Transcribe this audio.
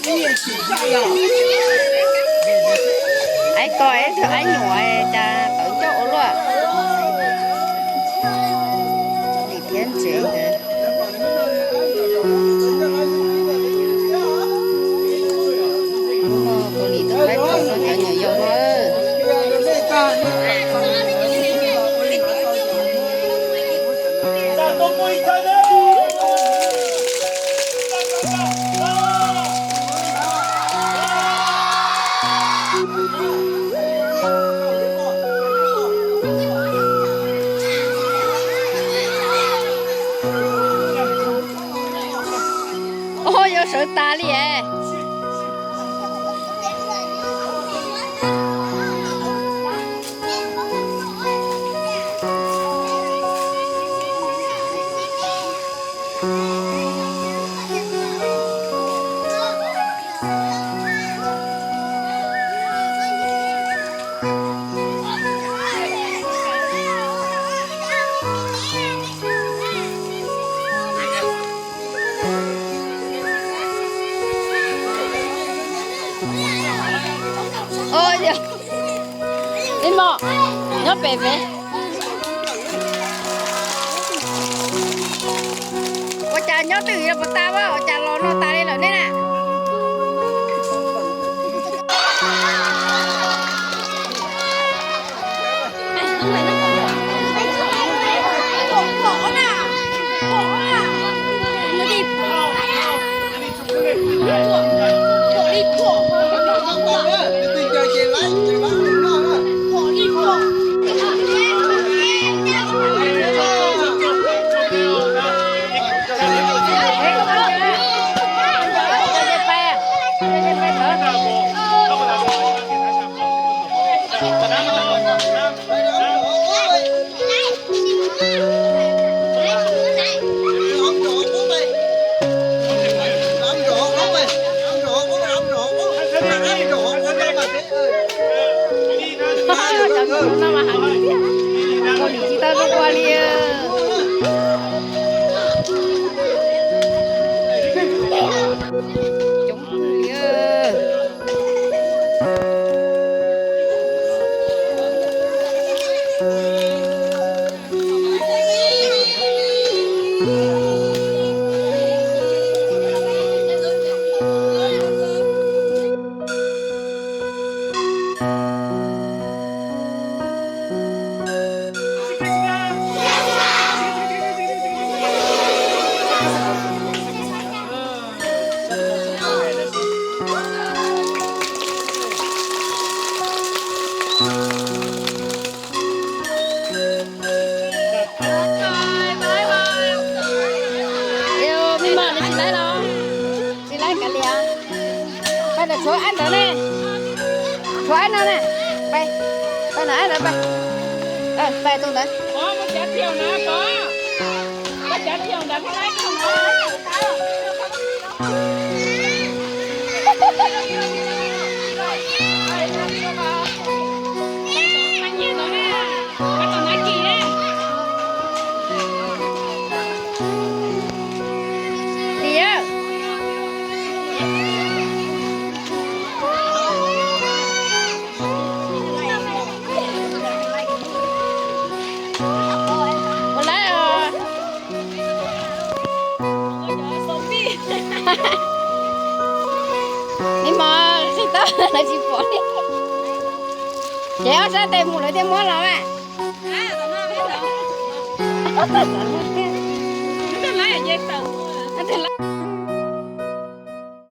Aib ko, aib nyuam cas tawv ncauj ua luaj. Lim thiab ntsev ntawd. Mus kaus lim tuaj pab pom cov nyuam yaus no. Oj, yuav sawv tas li es. Ua, ib mos nyob pem pem. Ua cas nyob twj ywm puas tas, ua cas los no tas li lawm nej na? Cov ntxhais no mas heev tiag, ua nim tsis tau zoo ua li. Coob kawg li. Mej mom, nws tsis laib los? Tsis laib kav liam. Pais ntawm tshuav ab ntawd ne. Tshuav ab no ne. Pais, pais ntawm ab ntawd pais. Pais tus ntawd. Tiag. Ua lawm os. Ib mos qhib tau lawv tsis pom li. Ces ob sab tes mus lawv thiaj muab los mas.